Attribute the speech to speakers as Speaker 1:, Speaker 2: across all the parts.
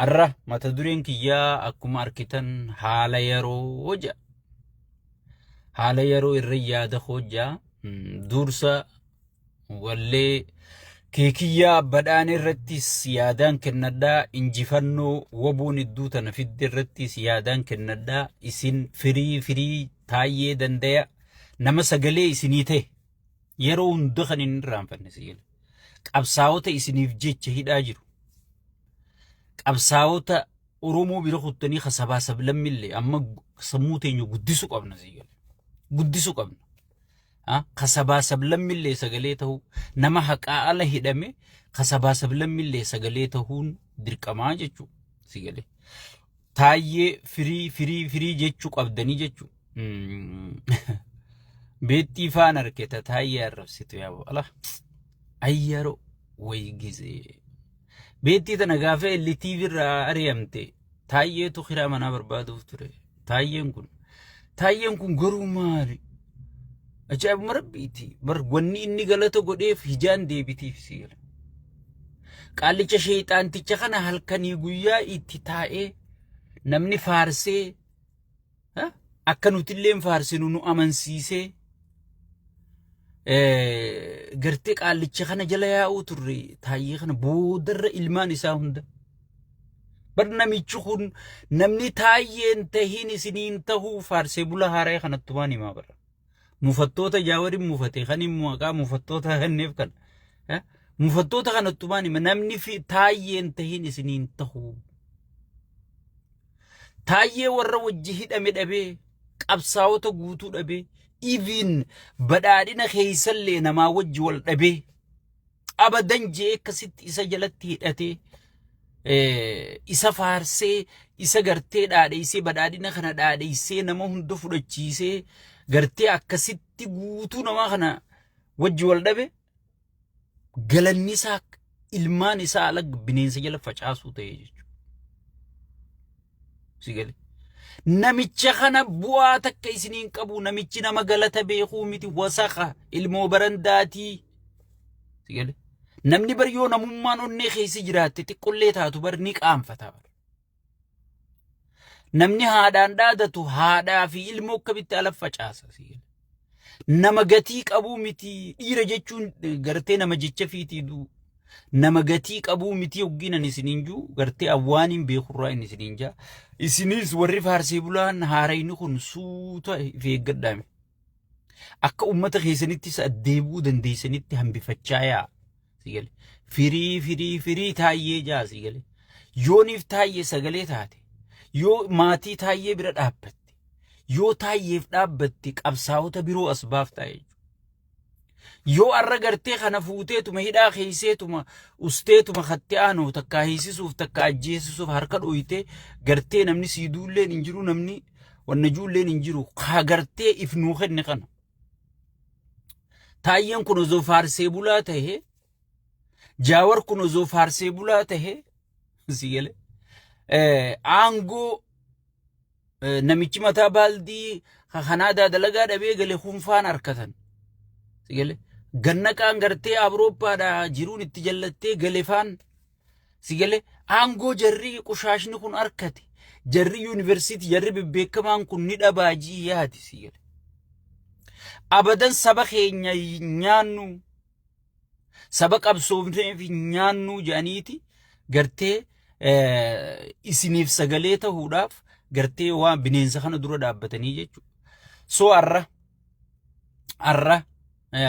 Speaker 1: Arra mata dureen kiyyaa akkuma arkitan haala yeroo jedha. Haala yeroo irra yaada hojjaa dursa wallee keekiyyaa badhaan irrattis yaadaan kennadhaa injifannoo waboon idduu tana fidde irrattis yaadaan kennadhaa isin firii firii taayyee dandaya nama sagalee isinii ta'e yeroo hunda kan hin irraanfanne si'ila. Qabsaa'ota isiniif jecha hidhaa jiru. Qabsaa'ota Oromoo bira kuttanii ka sabaa sablammillee amma sammuu teenya guddisuu qabna si'ila. Guddisuu qabna. Ka sabaa sablammillee sagalee ta'uu nama haqaa ala hidhame ka sabaa sablammillee sagalee ta'uun dirqamaa jechuudha sigalee. Taayyee firii firii firii jechuu qabdanii jechuudha. Beettii faan argeta taayyee arrabsitu yaa ala. Ayyaroo wayi gizee. Beettii tana gaafa LTV irraa ari'amte taayyeetu kiraa manaa barbaaduuf ture. Taayyeen kun. Taayyeen kun garuu maali? Ajaa'ibuma rabbiiti. Bar wanni inni galata godheef hijaan deebitiif siila. Qaallicha sheexaanticha kana halkanii guyyaa itti taa'ee namni faarsee akka nutillee faarsinu nu amansiisee gartee qaallicha kana jala yaa'uu turre taayyee kana boodarra ilmaan isaa hunda. Bar namichi kun namni taayyeen tahiin isiniin tahuu faarsee bula haaraa kanatti waan himaa bara. Mufattoota jaawariin mufate kan hin maqaa mufattoota kenneef kana. Mufattoota kanatti waan hima namni taayyeen tahiin isiniin tahuu. Taayyee warra wajji hidhame dhabee qabsaa'ota guutuu dhabee even badhaadhina keessallee namaa wajji wal dhabee abadan jee akkasitti isa jalatti hidhatee isa faarsee isa gartee dhaadheessee badhaadhina kana dhaadheessee nama hunda fudhachiisee gartee akkasitti guutuu namaa kana wajji wal dhabe galanni isaa ilmaan isaa ala bineensa jala facaasuu ta'e jechuudha. Si gale. Namicha kana bu'aa takka isiniin qabu namichi nama galata beekuu miti wasaqa ilmoo barandaatii. Si gale. Namni bar yoo namummaan onnee keessa jiraatte xiqqollee taatu bar ni qaanfata bar. Namni haadhaan dhaadatu haadhaa fi ilmoo akkamitti ala facaasa. Si gale. Nama gatii qabuu miti dhiira jechuun gartee nama jecha fiitii duu. Nama gatii qabuu miti hoggiinan isiniin juu gartee awwaaniin beekurraa inni isiniin jaa. Isinis warri faarsee bulaan haarayni kun suuta if eeggadhaame. Akka uummata keessanittis addeebi'uu dandeessanitti hambifachaa yaa. Sigale. Firii firii firii taayyee jaa sigale. Yooniif taayyee sagalee taate. Yoo maatii taayyee bira dhaabbatte. Yoo taayyeef dhaabbatte qabsaa'ota biroo as baaftaa jechuudha. Yoo arra gartee kana fuuteetuma hidhaa keeyseetuma usteetuma katti aanu takkaa hiisisuuf takkaa ajjeesisuuf harka dhooytee gartee namni sii duulleen hin jiru namni wanna juulleen hin jiru kaa gartee if nuu kenne kana. Taayyeen kun osoo faarsee bulaa tahe jaawar kun osoo faarsee bulaa tahe si gale aangoo namichi mataa baaldii kanaadaa dalagaa dhabee gale kunfaan harkatan. Si gale gannaqaan gartee Awurooppaadhaa jiruun itti jallattee gale faan si gale aangoo jarri qushaashni kun harkate jarri yuunivarsiitii jarri bebbeekamaan kun ni dhabaa jii yaadi si gale. Abadan saba keenya nyaannu saba qabsoofneef hin nyaannuu jedhaniiti gartee isiniif sagalee ta'uudhaaf gartee waan bineensa kana dura dhaabbatanii jechuudha. So arra arra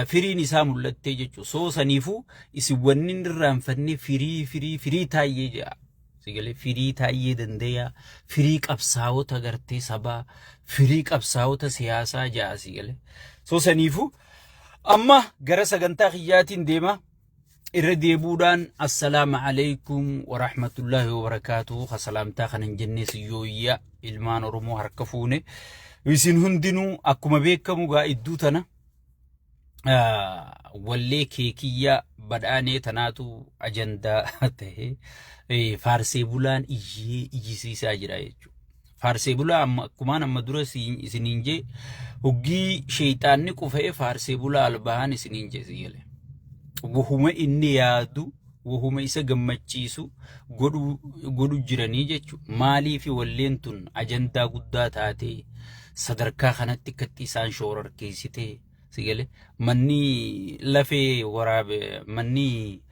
Speaker 1: firiin isaa mul'attee jechuudha. So saniifuu isin wanni hin irraanfanne firii firii firii taayyee jedha. Sigalee firii taayyee dandeeyaa firii qabsaa'ota gartee sabaa firii qabsaa'ota siyaasaa jedha sigalee. So saniifuu Amma gara sagantaa kiyyaatiin deema. Irra deebuudhaan assalaamu alaikum warahmatullaahi wabarakaatuhu ka salaamtaa kana hin jennee siyyooyyaa ilmaan Oromoo harka fuune. Isin hundinuu akkuma beekamu gaa idduu tana wallee keekiyyaa badhaanee tanaatu ajandaa ta'e faarsee bulaan iyyee iyyisiisaa jira jechuudha. Faarsee bulaa amma akkumaan amma dura isiniin jee hoggii sheeyxaanni qufa'ee faarsee bulaa albahaan isiniin jee si gale. Wahuma inni yaadu Wahuma isa gammachiisu godhu jiranii jechuudha. Maaliif walleen tun ajandaa guddaa taatee sadarkaa kanatti akkatti isaan shoorarkeessitee si galee manni lafee waraabe manni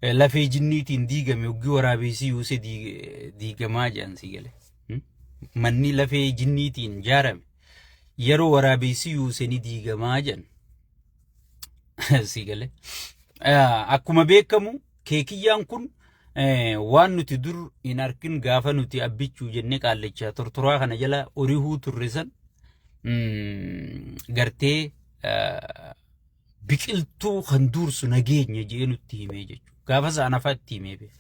Speaker 1: lafee jinniitiin diigame hoggii waraabessi yuuse diigamaa jedhan si galee. Manni lafee jinniitiin ijaarame yeroo waraabessi yuuse ni diigamaa jedhan. Si galee. Akkuma beekamu Keekiyyaan kun waan nuti dur hin arkin gaafa nuti abbichuu jennee qaallichaa tortoraa kana jala orihuu turre san gartee biqiltuu kan dursu nageenya jedhee nutti himee jechuudha. Gaafa isa anafaa itti himee beeka.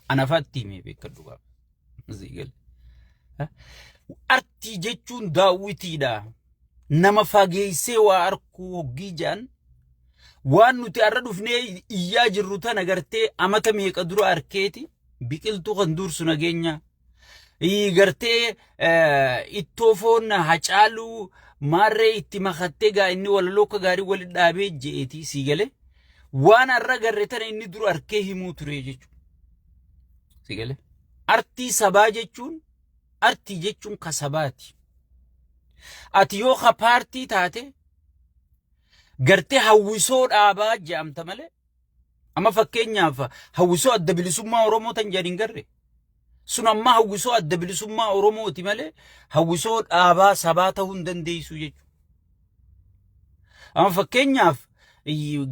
Speaker 1: Anafaa itti himee beeka dhugaa. Artii jechuun daawwitiidha. Nama fageessee waa arkuu hoggii jedhan waan nuti har'a dhufnee iyyaa jirru tana gartee amata meeqa dura arkeeti biqiltuu kan dursu nageenya. Gartee ittoo foon Hacaaluu maarree itti makattee gaa inni walaloo akka gaarii walitti dhaabee je'eeti sii galee waan har'a garre tana inni dura arkee himuu ture jechuudha. Si galee? Artii sabaa jechuun artii jechuun ka sabaati. Ati yoo ka paartii taate gartee hawwisoo dhaabaa jedhamta malee amma fakkeenyaaf hawwisoo adda bilisummaa Oromoo tan jedhan hin garre. Sun amma hawwisoo adda bilisummaa Oromooti malee hawwisoo dhaabaa sabaa ta'uu hin dandeessu jechuudha. Amma fakkeenyaaf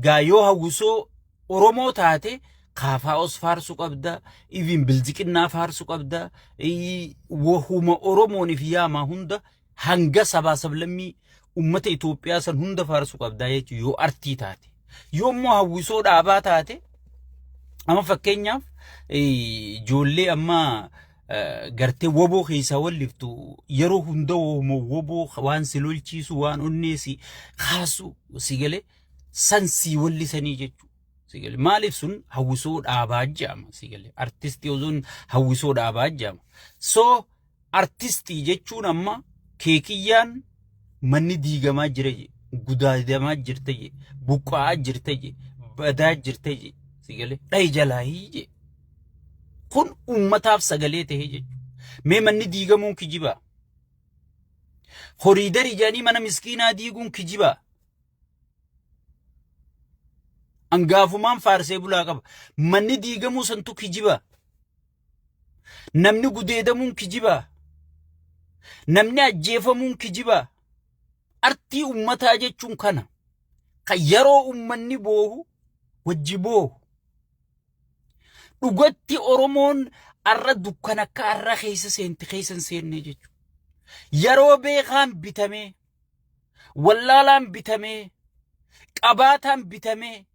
Speaker 1: gaa yoo hawwisoo Oromoo taate kaafaa'os faarsu qabda, even bilziqinnaa faarsu qabda, wahuma Oromooniif yaamaa hunda hanga sabaa sablammii ummata Itoophiyaa san hunda faarsu qabda jechuudha yoo artii taate. Yoo immoo hawwisoo dhaabaa taate amma fakkeenyaaf ijoollee amma gartee woboo keessaa walliftu yeroo hunda wahuma woboo waan si lolchiisu waan onnee si kaasu si galee san sii wallisanii jechuudha. Si galee maaliif sun hawwisoo dhaabaa jedhama si galee artistii osoon hawwisoo dhaabaa jedhama. So artistii jechuun amma Keekiyyaan manni diigamaa jira je gudaadamaa jirta je buqqa'aa jirta je badaa jirta je si galee dhayi jalaa je. Kun ummataaf sagalee ta'e jechuudha. Mee manni diigamuun kijibaa. Koriidarii jedhanii mana miskiinaa diiguun kijibaa. Angaafumaan faarsee bulaa qaba. Manni diigamuu santu kijiba. Namni gudeedamuun kijiba. Namni ajjeefamuun kijiba. Artii ummataa jechuun kana. Kan yeroo ummanni boohu wajji boohu. Dhugatti Oromoon arra dukkana akka arra keessa seenti keessa hin seenne jechuudha. Yeroo beekaan bitamee wallaalaan bitamee, qabaataan bitamee,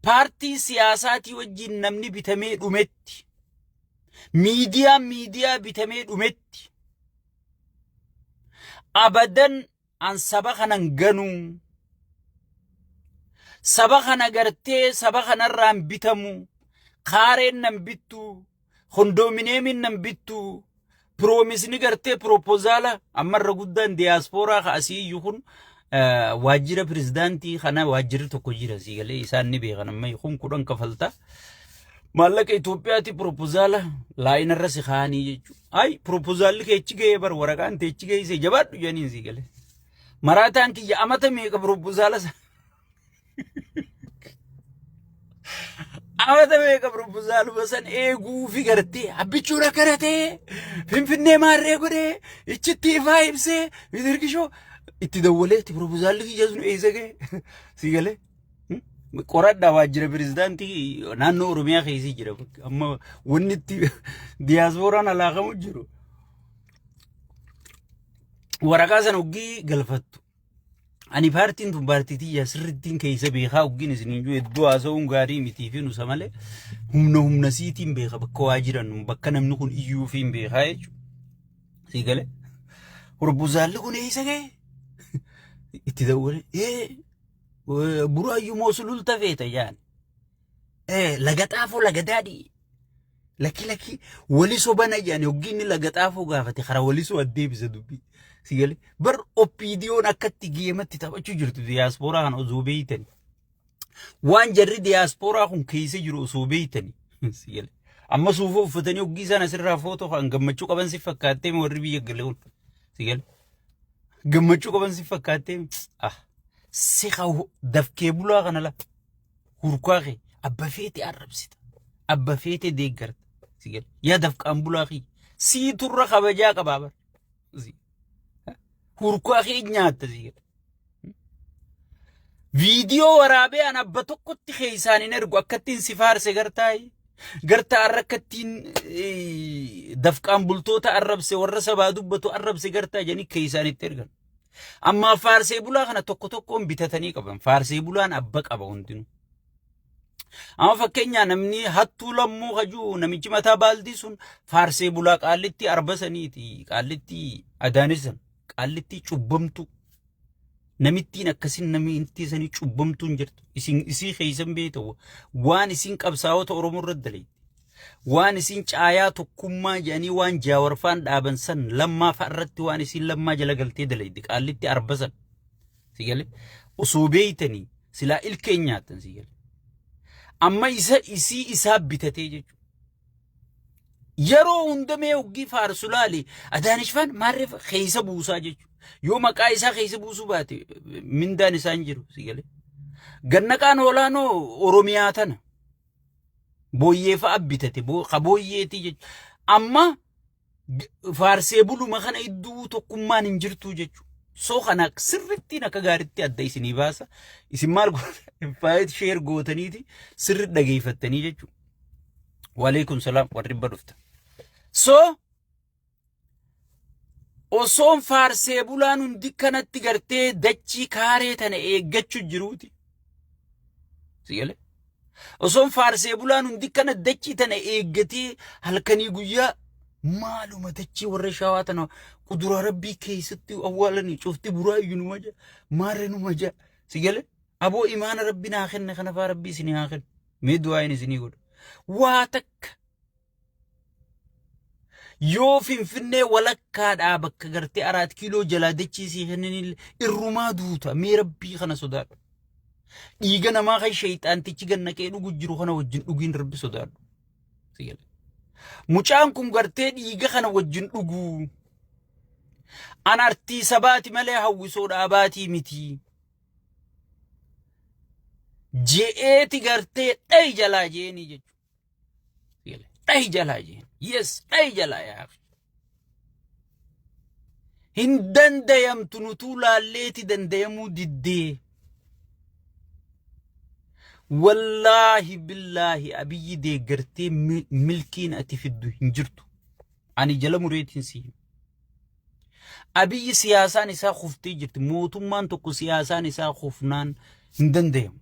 Speaker 1: paartii siyaasaatii wajjin namni bitamee dhumetti, miidiyaan miidiyaa bitamee dhumetti, abadan an saba kanan ganuu, saba kana gartee saba kanarraan bitamu, kaareen nan bittu, Kondoomineemiin nan bittu. Piroomisni gartee piroopozaala ammarra guddaan diyaaspooraa ka asii iyyuu kun waajjira pirezidaantii kana waajjirri tokko jira sii galee isaan ni beekan amma kun 10 kafalta. Maallaqa Itoophiyaatti piroopozaala laayinarra si kaa'anii jechuudha. Ay piroopozaalli kee achi ga'ee bar waraqaan tee achi geessee jabaadhu jedhaniin sii galee. Maraataan kiyya amata meeqa piroopozaala sana. Amata meeqa proposaaluma san eeguu fi gartee abbichuun akkana ta'ee finfinnee maarree godhee ichitti ifaa ibsee bidirgishoo itti dawwalee itti proposaalli kiyya sun eessa ga'e si galee. Qoradhaa waajjira pirezidaantii naannoo Oromiyaa keessa jira amma wanni itti diyaaspooraan alaakamu jiru. Waraqaa sana hoggii galfattu. Ani paartiin tun paartii tiyya sirrittiin keessa beekaa oggiin isin hin jiru hedduu haasa'uun gaarii mitii fi nusa malee humna humna siitiin beeka bakka waa jiran bakka namni kun iyyuu fi hin beekaa jechuudha. Sii galee proposaalli kun eessa ga'e? Itti dawwalee ee buraayyuu moo sululta feeta jaan. Ee laga xaafoo laga daadhii. Lakki lakki walisoo bana jedhani hoggii inni laga xaafoo gaafate karaa walisoo addeebisa dubbii. Si galee bar OPDOn akkatti geematti taphachuu jirtu diyaaspooraa kana osoo beeytani. Waan jarri diyaaspooraa kun keessa jiru osoo beeytani. Si gale. Amma suufa uffatanii hoggii isaan asirraa footoo kan gammachuu qaban si fakkaattee warri biyya gale kun. Si gale. Gammachuu qaban si fakkaattee ah si dafkee bulaa kana la hurkaa kee abba feete arrabsita. Abba feete deeggarta. Si gale. Yaa dafqaan bulaa kee sii turra kabajaa qabaa bar. Hurkaa kee nyaatta si gale. Viidiyoo waraabee an abba tokkotti keessaan hin ergu akkattiin si faarse gartaayi. Gartaa arra akkattiin dafqaan bultoota arrabse warra sabaa dubbatu arrabse gartaa jedhanii keessaan itti ergan. Ammaa faarsee bulaa kana tokko tokkoon bitatanii qaban. Faarsee bulaan abba qaba hundinuu. Amma fakkeenyaa namni hattuu lammuu kajuu namichi mataa baaldii sun faarsee bulaa qaallitti arba saniiti qaallitti adaanisan qaallittii cubbamtuu. Namittiin akkasin namittii sanii cubbamtuun jirtu. Isin isii keeysan beektu waan isin qabsaa'ota Oromoo irratti dalayte. Waan isin caayaa tokkummaa jedhanii waan jaawarfaan dhaaban san lammaa fa'a irratti waan isin lammaa jala galtee dalayte qaallitti arba san. Si galee osoo beeytanii silaa ilkeen nyaattan si galee. Amma isa isii isaa bitatee jechuudha. Yeroo hunda mee hoggii faarsu laali Adaanech faan maarree keessa buusaa jechuudha. Yoo maqaa isaa keessa buusuu baate mindaan isaa hin jiru si galee. Gannaqaan olaanoo Oromiyaa tana booyyee fa'a bitate ka booyyeetii jechuudha. Amma faarsee buluma kana idduu tokkummaan hin jirtu jechuudha. So kana sirrittiin akka gaariitti adda isinii baasa. Isin maal faayit sheer gootaniiti sirri dhageeffattanii jechuudha. Waalaikum salaam warri dhibba dhufta. So osoon faarsee bulaan hundi kanatti gartee dachii kaaree tana eeggachuu jiruuti. Si galee? Osoon faarsee bulaan hundi kana dachii tana eeggatee halkanii guyyaa maaluma dachii warra shawaa tana kuduraa rabbii keessatti awwaalanii cufti buraayyuu numa jaa maarree numa jaa si galee? Aboo imaana rabbi naa kenne kana faa rabbii isinii haa kennu. Mee du'aayin isinii godha. Waa takka yoo Finfinnee walakkaadhaa bakka gartee araat kiiloo jalaa dachii sii kennanillee irrumaa duuta. Mee rabbii kana sodaadhu. Dhiiga namaa kan sheeyxaantichi gannaqee dhugu jiru kana wajjin dhugiin rabbi sodaadhu. Si gala. Mucaan kun gartee dhiiga kana wajjin dhuguu. An artii sabaati malee hawwisoo dhaabaatii miti. Je'eeti gartee dhayi jalaa je'eenii jechuudha. Dhayi jalaa jeen. Yes, dhayi jalaa yaa akhi. Hin dandayamtu nutuu laalleeti dandayamuu diddee. Wallaahi billaahi Abiyyi deeggartee milkiin ati fiddu hin jirtu. Ani jala mureetiin si hima. Abiyyi siyaasaan isaa kuftee jirti. Mootummaan tokko siyaasaan isaa kufnaan hin dandayamu.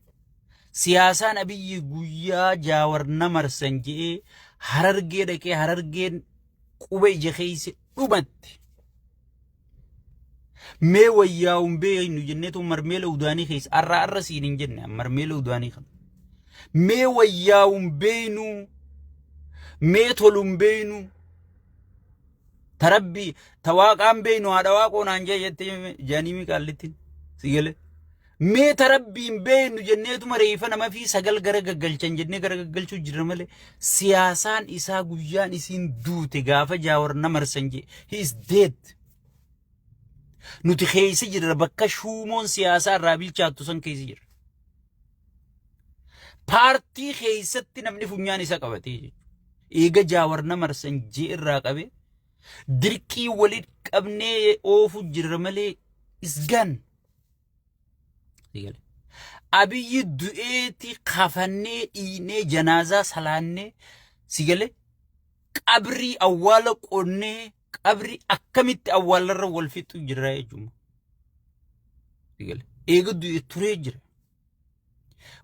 Speaker 1: Siyaasaan Abiyyi guyyaa Jaawar na marsan je'ee Harargee dhaqee Harargeen quba ija keessa dhumatte. Mee wayyaa'uun beeknu jenneetu marmeela udaanii keessa arraa arra siin hin jenne marmeela udaanii kana. Mee wayyaa'uun beeknu mee toluun beeknu Ta rabbi ta waaqaan beeynu haadha waaqoo naan jee jettee jaanii mi qaallittiin si galee. Mee ta rabbiin beeynu jenneetuma reefa nama fi sagal gara gaggalchan jennee gara gaggalchuu jirra malee siyaasaan isaa guyyaan isiin duute gaafa jaawar na marsan jee he is dead. Nuti keessa jirra bakka shuumoon siyaasaa irraa bilchaattu san keessa jirra. Paartii keessatti namni funyaan isa qabatee jechuudha. Eega jaawar na marsan jee irraa qabee dirqii walitti qabnee oofu jirra malee isgaan. Abiyyi du'eeti kafannee dhiinee janaazaa salaannee si galee qabrii awwaala qonnee qabrii akkamitti awwaalarra wal fixu jirra jechuudha. Eega du'e turee jira.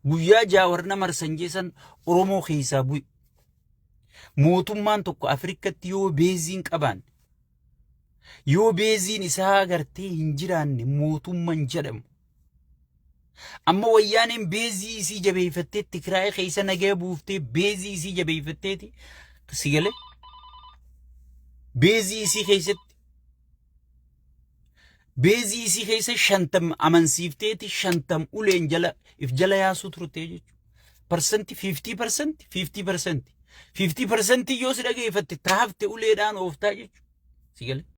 Speaker 1: Guyyaa jaawar na marsan jeesan Oromoo keessaa bu'e. Mootummaan tokko Afrikatti yoo beeziin qabaanne yoo beeziin isaa gartee hin jiraanne mootummaan jedhamu. Amma wayyaaneen beezii isii jabeeffattee Tigraay keessa nagaya buuftee beezii isii jabeeffatteeti si galee beezii isii keessatti Beezii isii keessa 50 amansiifteeti 50 uleen jala if jala yaasuu turte jechuudha. Parsanti 50%, 50%. 50% yoo si dhageeffatte taafte uleedhaan ooftaa jechuudha. Si galee?